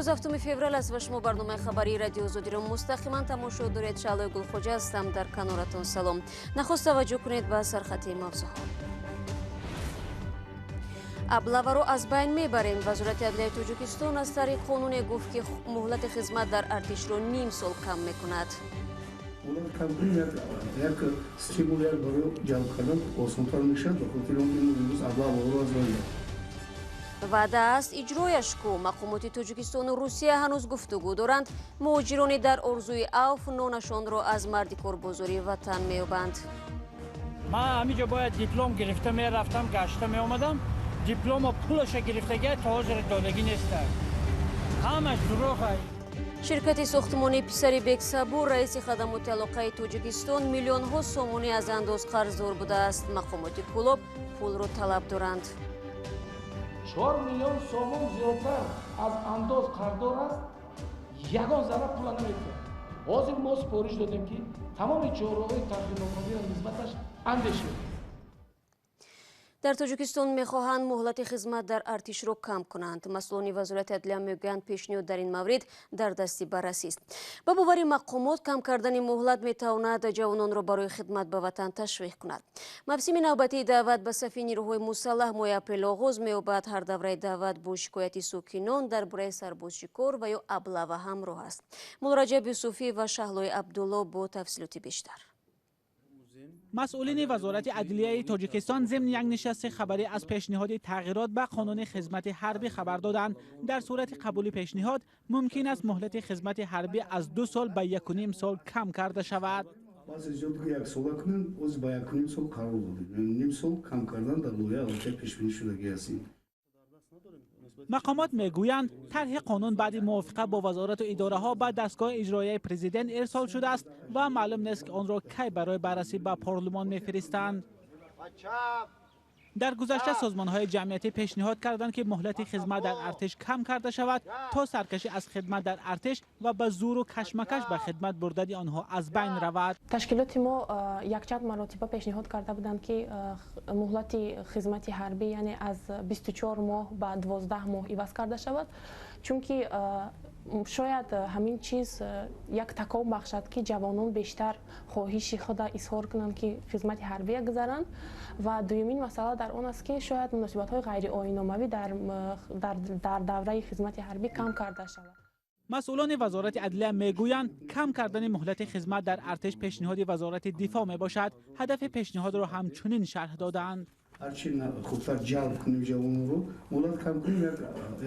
Имрӯз 7 феврал аст ва шумо барномаи хабарии Радио Озодиро мустақиман тамошо доред. Шаълои Гулхоҷа ҳастам, дар каноратон салом. Нахуст таваҷҷӯҳ кунед ба сархати мавзӯъҳо. Аблаваро аз байн мебарем. Вазорати адлияи Тоҷикистон аз тариқ қонуне гуфт, ки муҳлати хизмат дар артишро ним сол кам мекунад. Як стимул як барои ҷалб кардан осонтар мешавад, ба хотири он ки имрӯз аблаваро аз байн мебарем. Ваъда аст, иҷрояш ку. Мақомоти Тоҷикистону Русия ҳанӯз гуфтугӯ доранд. Муҳоҷирони дар орзуи авф нонашонро аз марди корбозории ватан меёбанд. Ман ҳаминҷо бояд диплом гирифта мерафтам, гашта меомадам. Дипломо пулаша гирифтагия то ҳозир додагӣ неста. Ҳамаш дурӯғ. Ширкати сохтмонии писари Бексабур, раиси хадамоти алоқаи Тоҷикистон, миллионҳо сомонӣ аз андоз қарздор будааст. Мақомоти Кӯлоб пулро талаб доранд. 4 миллион сомон зиёдтар аз андоз қарздор аст, ягон зарра пула наметиҳад. Ҳозир мо супориш додем, ки тамоми чораҳои тағйирнопазирро нисбаташ андешем. Дар Тоҷикистон мехоҳанд муҳлати хизмат дар артишро кам кунанд. Масъулони Вазорати адлия мегӯянд, пешниҳод дар ин маврид дар дасти баррасист. Ба бовари мақомот, кам кардани муҳлат метавонад ҷавононро барои хидмат ба ватан ташвиқ кунад. Мавсими навбатии даъват ба сафи нирӯҳои мусаллаҳ моҳи апрел оғоз меёбад. Ҳар давраи даъват бо шикояти сокинон дар бораи сарбозшикор ва ё аблава ҳамроҳ аст. Муллораҷаб Юсуфӣ ва Шаҳлои Абдулло бо тафсилоти бештар. Масъулини Вазорати адлияи Тоҷикистон зимни як нишасти хабарӣ аз пешниҳоди тағйирот ба қонуни хизмати ҳарбӣ хабар доданд. Дар сурати қабули пешниҳод мумкин аст муҳлати хизмати ҳарбӣ аз 2 сол ба 1,5 сол кам карда шавад. Баъзе зиёд ки як сола кунанд, оз ба 1,5 сол қарор додем. Ним сол кам кардан дар лоиҳа аллакай пешбинӣ шудагӣ аст. Мақомот мегӯянд, тарҳи қонун баъди мувофиқа бо вазорату идораҳо ба дастгоҳи иҷроияи президент ирсол шудааст ва маълум нест, ки онро кай барои баррасӣ ба парлумон мефиристанд. Дар гузашта созмонҳои ҷамъиятӣ пешниҳод карданд, ки муҳлати хизмат дар артиш кам карда шавад, то саркашӣ аз хидмат дар артиш ва ба зӯру кашмакаш ба хидмат бурдани онҳо аз байн равад. Ташкилоти мо якчанд маротиба пешниҳод карда буданд, ки муҳлати хизмати ҳарбӣ, яъне аз 24 моҳ ба 12 моҳ иваз карда шавад, чунки шояд ҳамин чиз як таком бахшад, ки ҷавонон бештар хоҳиши худа изҳор кунанд, ки хизмати ҳарбия гузаранд. Ва дуюмин масъала дар он аст, ки шояд муносибатҳои ғайриоиномавӣ дар давраи хизмати ҳарбӣ кам карда шавад. Масъулони Вазорати адлия мегӯянд, кам кардани муҳлати хизмат дар артиш пешниҳоди Вазорати дифоъ мебошад. Ҳадафи пешниҳодро ҳамчунин шарҳ додаанд. Ҳарчи хубтар ҷалб кунем ҷавононро, муҳлат кам кунем,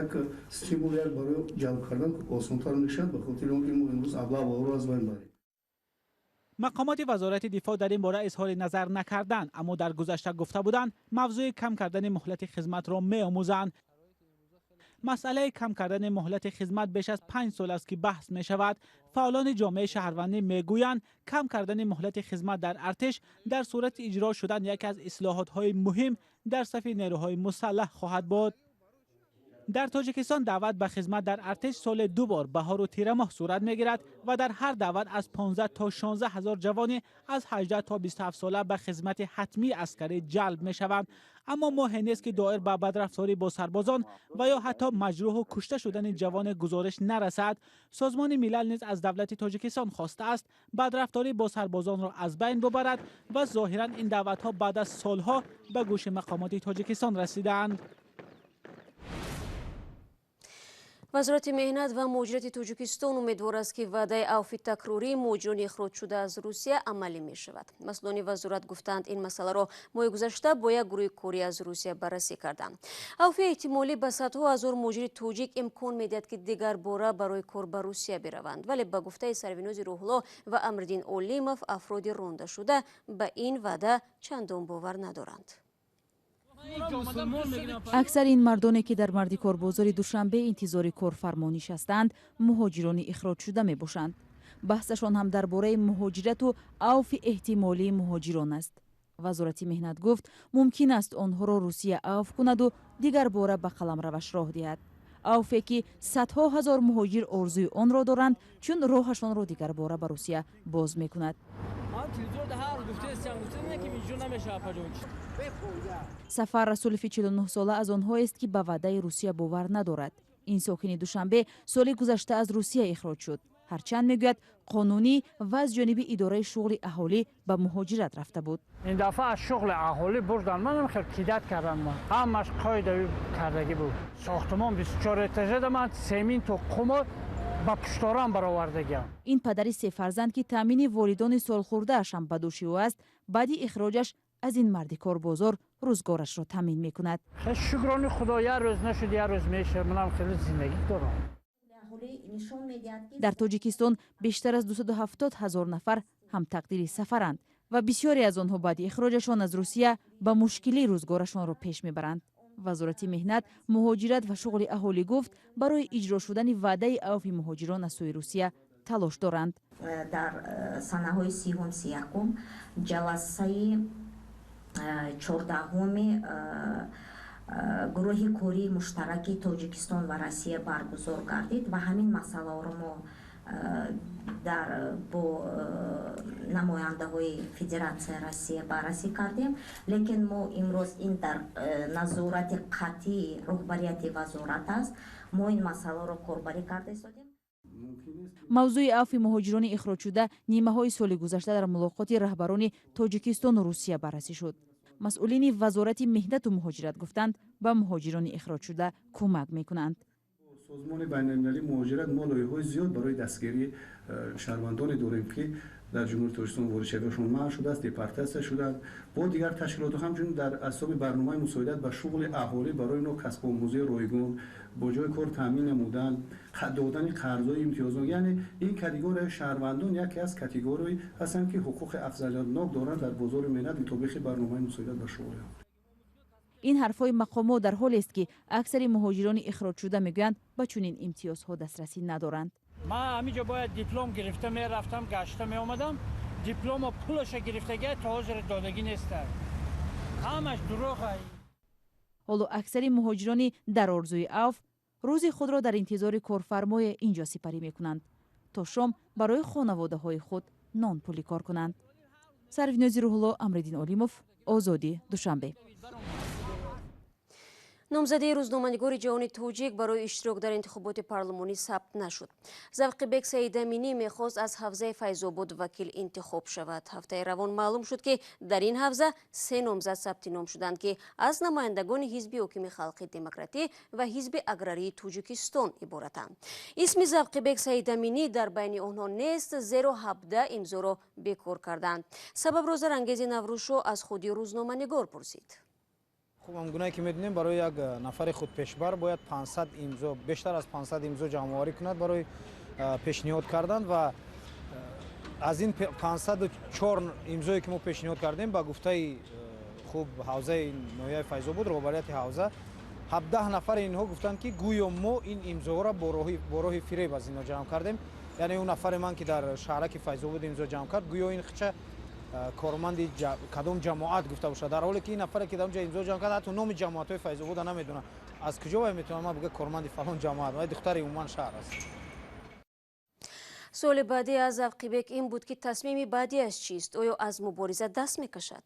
як стимул як барои ҷалб кардан осонтар мешавад, ба хотири он ки мо имрӯз аблаваро аз байн барем. Мақомоти Вазорати дифоъ дар ин бора изҳори назар накарданд, аммо дар гузашта гуфта буданд, мавзӯи кам кардани муҳлати хизматро меомӯзанд. Масъалаи кам кардани муҳлати хизмат беш аз 5 сол аст, ки баҳс мешавад. Фаъолони ҷомеаи шаҳрвандӣ мегӯянд, кам кардани муҳлати хизмат дар артиш дар сурати иҷро шудан яке аз ислоҳотҳои муҳим дар сафи нерӯҳои мусаллаҳ хоҳад буд. Дар Тоҷикистон даъват ба хизмат дар артиш соли 2 бор, баҳору тирамоҳ, сурат мегирад ва дар ҳар даъват аз 15 то 16 ҳазор ҷавоне аз 18 то 27 сола ба хизмати ҳатмии аскарӣ ҷалб мешаванд. Аммо моҳе нест, ки доир ба бадрафторӣ бо сарбозон ва ё ҳатто маҷрӯҳу кушта шудани ҷавоне гузориш нарасад. Созмони Милал низ аз давлати Тоҷикистон хостааст, бадрафторӣ бо сарбозонро аз байн бубарад ва зоҳиран ин даъватҳо баъд аз солҳо ба гӯши мақомоти Тоҷикистон расидаанд. Вазорати меҳнат ва муҳоҷирати Тоҷикистон умедвор аст, ки ваъдаи авфи такрории муҳоҷирони ихроҷшуда аз Русия амалӣ мешавад. Масъулони вазорат гуфтанд, ин масъаларо моҳи гузашта бо як гурӯҳи корӣ аз Русия баррасӣ карданд. Авфи эҳтимолӣ ба садҳо ҳазор муҳоҷири тоҷик имкон медиҳад, ки дигарбора барои кор ба Русия бираванд. Вале ба гуфтаи Сарвинози Рӯҳулло ва Амриддин Олимов, афроди рондашуда ба ин ваъда чандон бовар надоранд. Аксари ин мардоне, ки дар мардикорбозори Душанбе интизори корфармо нишастаанд, муҳоҷирони ихроҷшуда мебошанд. Баҳсашон ҳам дар бораи муҳоҷирату авфи эҳтимолии муҳоҷирон аст. Вазорати меҳнат гуфт, мумкин аст онҳоро Русия авф кунаду дигарбора ба қаламраваш роҳ диҳад. Авфе, ки садҳо ҳазор муҳоҷир орзуи онро доранд, чун роҳашонро дигарбора ба Русия боз мекунад. Сафар Расулови 49 сола аз онҳоест, ки ба ваъдаи Русия бовар надорад. Ин сокини Душанбе соли гузашта аз Русия ихроҷ шуд. Ҳарчанд, мегӯяд, қонунӣ ва аз ҷониби идораи шуғли аҳолӣ ба муҳоҷират рафта буд. Ин дафъа аз шуғли аҳолӣ бурдан, манам хел кидать кардан, ман ҳамаш қоидави кардагӣ буд. Сохтумон 24 этажада ман семинту қумо ба пушторам баровардагиам. Ин падари се фарзанд, ки таъмини волидони солхӯрдааш ҳам ба дӯши ӯ аст, баъди ихроҷаш аз ин мардикорбозор рӯзгорашро таъмин мекунад. Шукрони Худо, як рӯз нашуд, як рӯз мешавад, манам хеле зиндагӣ дорам. Дар Тоҷикистон бештар аз 270 ҳазор нафар ҳамтақдири Сафаранд ва бисёре аз онҳо баъди ихроҷашон аз Русия ба мушкилӣ рӯзгорашонро пеш мебаранд. Вазорати меҳнат, муҳоҷират ва шуғли аҳолӣ гуфт, барои иҷро шудани ваъдаи авфи муҳоҷирон аз сӯи Русия талош доранд. Дар санаҳои 30-ум, 31-ум ҷаласаи 14-уми гурӯҳи кории муштараки Тоҷикистон ва Россия баргузор гардид ва ҳамин масъаларо мо дар бо намояндаҳои Федератсияи Россия баррасӣ кардем. Лекин мо имрӯз ин дар назорати қатъии роҳбарияти вазорат аст, мо ин масъаларо корбарӣ карда истодем. Мавзӯи авфи муҳоҷирони ихроҷшуда нимаҳои соли гузашта дар мулоқоти раҳбарони Тоҷикистону Русия баррасӣ шуд. Масъулини Вазорати меҳнату муҳоҷират гуфтанд, ба муҳоҷирони ихроҷшуда кӯмак мекунанд. Созмони байналмилалии муҳоҷират, мо лоиҳаҳои зиёд барои дастгирии шаҳрвандоне дорем, ки дар Ҷумҳурии Тоҷикистон воридшавиашон манъ шудааст, депортатсия шуданд, бо дигар ташкилотҳо, ҳамчунин дар асоби барномаи мусоидат ба шуғли аҳолӣ барои инҳо касбомӯзии ройгон, бо ҷои кор таъмин намудан, додани қарзҳои имтиёзнок. Яъне ин категорияи шаҳрвандон яке аз категорияе ҳастанд, ки ҳуқуқи афзалиятнок доранд дар бозори меҳнат мутобиқи барномаи мусоидат ба шуғли. Ин ҳарфҳои мақомот дар ҳолест, ки аксари муҳоҷирони ихроҷшуда мегӯянд, ба чунин имтиёзҳо дастрасӣ надоранд. Ман ҳаминҷо бояд диплом гирифта мерафтам, гашта меомадам, дипломо пулаша гирифтагия то ҳозир додагӣ неста, ҳамаш дурӯғ. Ҳоло аксари муҳоҷирони дар орзуи авф рӯзи худро дар интизори корфармое инҷо сипарӣ мекунанд, то шом барои хонаводаҳои худ нон пулӣ кор кунанд. Сарвинози Рӯҳулло, Амриддин Олимов, Озодӣ, Душанбе. Номзадии рӯзноманигори ҷавони тоҷик барои иштирок дар интихоботи парлумонӣ сабт нашуд. Завқибек Саидаминӣ мехост аз ҳавзаи Файзобод вакил интихоб шавад. Ҳафтаи равон маълум шуд, ки дар ин ҳавза се номзад сабти ном шуданд, ки аз намояндагони Ҳизби ҳокими халқи демократӣ ва Ҳизби аграрии Тоҷикистон иборатанд. Исми Завқибек Саидаминӣ дар байни онҳо нест, зеро 17 имзоро бекор карданд. Сабабро Зарангези Наврӯзшо аз худи рӯзноманигор пурсид. Хуб, ҳамгунае ки медонем, барои як нафари худпешбар бояд 500 имзо, бештар аз 500 имзо ҷамъоварӣ кунад барои пешниҳод кардан. Ва аз ин 504 имзое ки мо пешниҳод кардем, ба гуфтаи хуб ҳавзаи ноҳияи Файзобод, роҳбарияти ҳавза, 17 нафари инҳо гуфтанд, ки гӯё мо ин имзоҳоро бо роҳи фиреб аз инҳо ҷамъ кардем. Яъне ӯ нафаре ман, ки дар шаҳраки Файзобод имзо ҷамъ кард, гӯё ин хича корманди кадом ҷамоат гуфта бошад, дар ҳоле ки ин нафаре, ки дар онҷа имзо ҷамъ кард, ҳатто номи ҷамоатҳои Файзобода намедонад. Аз куҷо вай метавонад ман бигӯяд корманди фалон ҷамоат? Вай духтари умуман шаҳр аст. Суоли баъдӣ аз Завқибек ин буд, ки тасмими баъдиаш чист? Оё аз мубориза даст мекашад?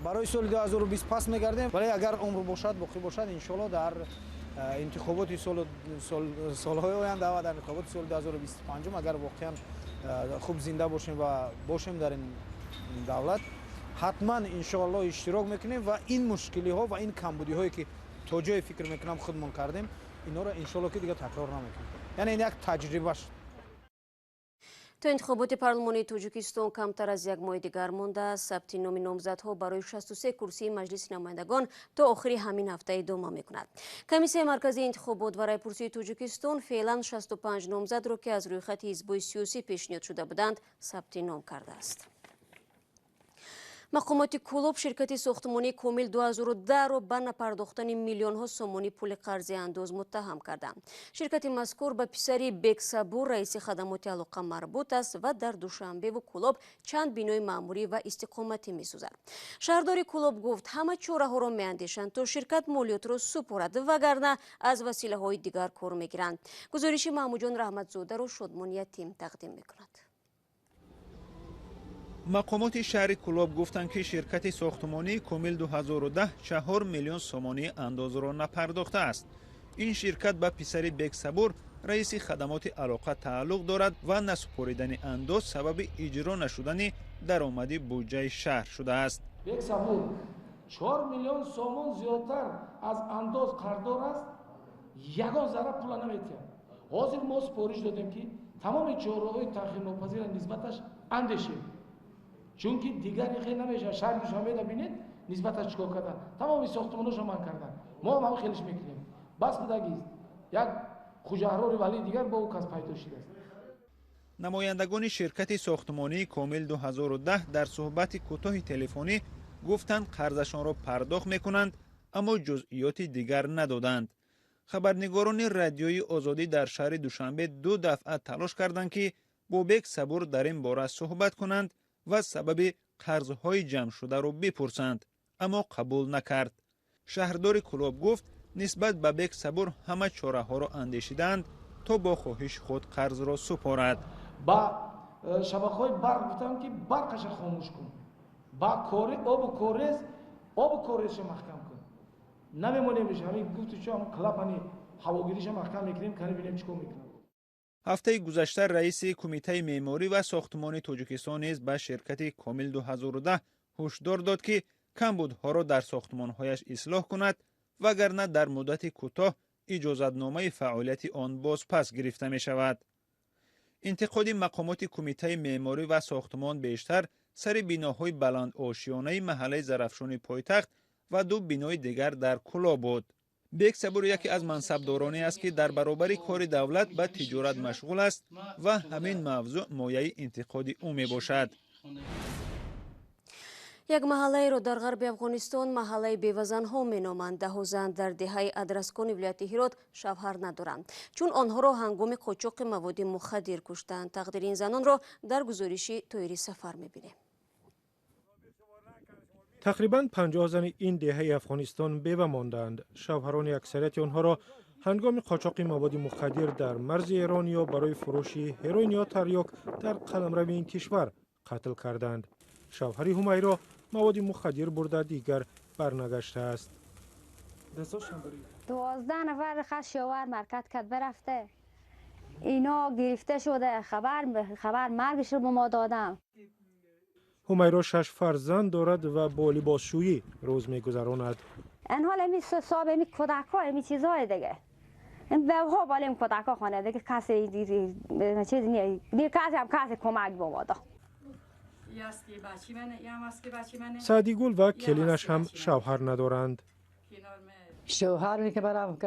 Барои соли 2020 пас мегардем, вале агар умр бошад, боқӣ бошад, иншоалло дар интихоботи солҳои оянда ва дар интихоботи соли 2025, агар воқеан хуб зинда бошем ва бошем дар ин давлат, ҳатман иншоалло иштирок мекунем ва ин мушкилиҳо ва ин камбудиҳое, ки то ҷое фикр мекунам худмон кардем, инҳоро иншоалло ки дигар такрор намекунем. Яъне ин як таҷриба шуд. То интихоботи парлумонии Тоҷикистон камтар аз як моҳи дигар мондааст. Сабти номи номзадҳо барои 63 курсии Маҷлиси намояндагон то охири ҳамин ҳафта идома мекунад. Комиссияи марказии интихобот ва райпурсии Тоҷикистон феълан 65 номзадро, ки аз рӯйхати ҳизбҳои сиёсӣ пешниҳод шуда буданд, сабти ном кардааст. Мақомоти Кӯлоб ширкати сохтмонии Комил 2010-ро ба напардохтани миллионҳо сомонӣ пули қарзи андоз муттаҳам карданд. Ширкати мазкур ба писари Бексабур, раиси хадамоти алоқа, марбут аст ва дар Душанбеву Кӯлоб чанд бинои маъмурӣ ва истиқоматӣ месозад. Шаҳрдори Кӯлоб гуфт, ҳама чораҳоро меандешанд, то ширкат молиётро супорад, вагарна аз василаҳои дигар кор мегиранд. Гузориши Маҳмудҷон Раҳматзодаро Шодмон Ятим тақдим мекунад. Мақомоти шаҳри Кӯлоб гуфтанд, ки ширкати сохтмонии Комил 2010 4 миллион сомонӣ андозро напардохтааст. Ин ширкат ба писари Бек Сабур, раиси хадамоти алоқа тааллуқ дорад ва насупоридани андоз сабаби иҷро нашудани даромади буҷаи шаҳр шудааст. Бек Сабур 4 миллион сомон зиёдтар аз андоз қарздор аст, ягон зарра пула наметиҳад. Ҳозир мо супориш додем, ки тамоми чораҳои таъхирнопазирро нисбаташ андешем, чунки дигар хел намешавад. Шаҳри Душанбеда бинед, нисбаташ чикор кардан, тамоми сохтмоношо манъ кардан. Мо ҳам ҳам хелиш мекунем. Бас будагист, як хуҷаҳрори валии дигар бо ӯ кас пайдо шудааст. Намояндагони ширкати сохтмонии Комил 2010 дар суҳбати кӯтоҳи телефонӣ гуфтанд, қарзашонро пардохт мекунанд, аммо ҷузъиёти дигар надоданд. Хабарнигорони Радиои Озодӣ дар шаҳри Душанбе ду дафъа талош карданд, ки бо Бек Сабур дар ин бора суҳбат кунанд ва сабаби қарзҳои ҷамъшударо бипурсанд, аммо қабул накард. Шаҳрдори Кӯлоб гуфт, нисбат ба Бек Сабур ҳама чораҳоро андешидаанд, то бо хоҳиши худ қарзро супорад. Ба шабакаҳои барқ гуфтам, ки барқаша хомӯш кун, ба кори обу корез, обу корезша маҳкам кун. Намемонемш, ҳамин гуфту чо ҳам клапани ҳавогириша маҳкам мекунем, кани бинем чӣ кор мекунам. Ҳафтаи гузашта раиси Кумитаи меъморӣ ва сохтмони Тоҷикистон низ ба ширкати Комил 2010 ҳушдор дод, ки камбудҳоро дар сохтмонҳояш ислоҳ кунад, вагарна дар муддати кӯтоҳ иҷозатномаи фаъолияти он бозпас гирифта мешавад. Интиқоди мақомоти Кумитаи меъморӣ ва сохтмон бештар сари биноҳои баландошиёнаи маҳаллаи Зарафшони пойтахт ва ду бинои дигар дар Кӯлоб буд. Бек Сабур яке аз мансабдороне аст, ки дар баробари кори давлат ба тиҷорат машғул аст ва ҳамин мавзӯъ мояи интиқоди ӯ мебошад. Як маҳаллаеро дар ғарби Афғонистон маҳаллаи бевазанҳо меноманд. Даҳо зан дар деҳаи Адраскони вилояти Ҳирот шавҳар надоранд, чун онҳоро ҳангоми қочоқи маводи мухаддир куштанд. Тақдири ин занонро дар гузориши Тоири Сафар мебинем. Тақрибан 50 зани ин деҳаи Афғонистон бева мондаанд. Шавҳарони аксарияти онҳоро ҳангоми қочоқи маводи мухаддир дар марзи Эрон ё барои фурӯши ҳероин ё тарёк дар қаламрави ин кишвар қатл карданд. Шавҳари Ҳумайро маводи мухаддир бурда, дигар барнагаштааст. 12 нафар хас шовар маркат кард барафта, ино гирифта шуда, хабар маргаш ба мо додам. Ҳумайро шаш фарзанд дорад ва бо либосшӯӣ рӯз мегузаронад. ин ҳол ами صاحب ами кӯдакҳо, ами чизҳои дига, ин бевҳо болем кӯдакҳо хона дига, касе чиз не, касе ҳам касе кӯмак ба мо дод. Саъдигул ва келинаш ҳам шавҳар надоранд. شوهر که برام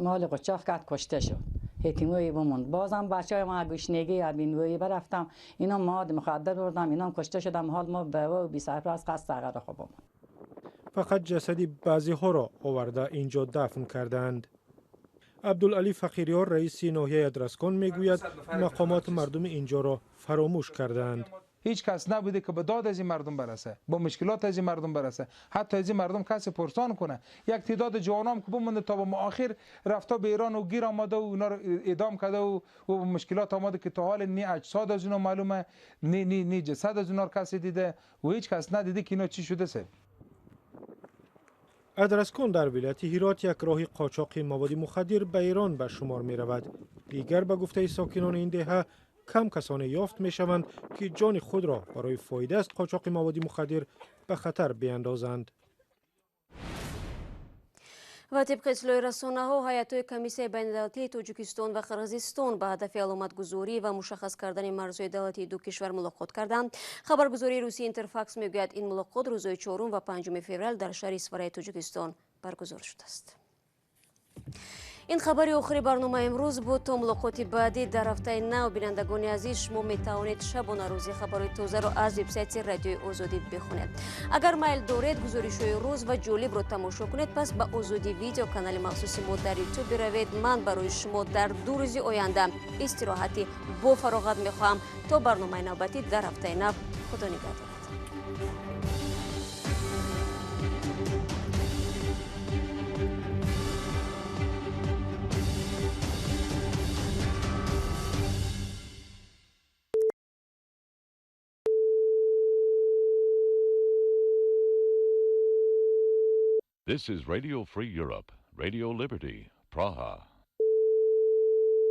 مال قاچاق کرد، کشته شد. یتیموی بموند. بازم بچه‌های ما گشنگی یا بینویی برفتم، اینا مواد مخدر بردم، اینا کشته شدم. حال ما به و بی سرپرست قصد غیر خوب. Фақат ҷасади баъзеҳоро оварда инҷо дафн карданд. Абдулалӣ Фақириёр, раиси ноҳияи Адраскон, мегӯяд, мақомот мардуми инҷоро фаромӯш кардаанд. هیچ کس نبوده که به داد از این مردم برسه، با مشکلات از این مردم برسه، حتی از این مردم کسی پرسان کنه. یک تعداد جوانام که بمونده تا به آخر رفته به ایران و گیر آمده و اونا رو اعدام کرده و مشکلات آمده که تا حال نی اجساد از اونا معلومه، نی نی نی جسد از اونا کسی دیده و هیچ کس ندیده که اینا چی شده سه. Адраскон дар вилояти Ҳирот як роҳи қочоқи маводи мухаддир ба Эрон ба шумор меравад. Дигар ба гуфтаи сокинони ин деҳа, кам касоне ёфт мешаванд, ки ҷони худро барои фоида аз қочоқи маводи мухаддир ба хатар биандозанд. Ва тибқи иттилои расонаҳо, ҳайатҳои комиссияи байнидавлатии Тоҷикистон ва Қирғизистон ба ҳадафи аломатгузорӣ ва мушаххас кардани марзҳои давлатии ду кишвар мулоқот карданд. Хабаргузории русии Интерфакс мегӯяд, ин мулоқот рӯзҳои 4 ва 5 феврал дар шаҳри Исфараи Тоҷикистон баргузор шудааст. Ин хабари охири барномаи имрӯз буд. То мулоқоти баъдӣ дар ҳафтаи нав, бинандагони азиз, шумо метавонед шабонарӯзи хабарҳои тозаро аз вебсайти Радиои Озодӣ бихонед. Агар майл доред гузоришҳои рӯз ва ҷолибро тамошо кунед, пас ба Озодӣ видео канали махсуси мо дар Ютуб биравед. Ман барои шумо дар 2 рӯзи оянда истироҳати бофароғат мехоҳам. То барномаи навбатӣ дар ҳафтаи нав, Худо нигаҳдорад. This is Radio Free Europe, Radio Liberty, Praha.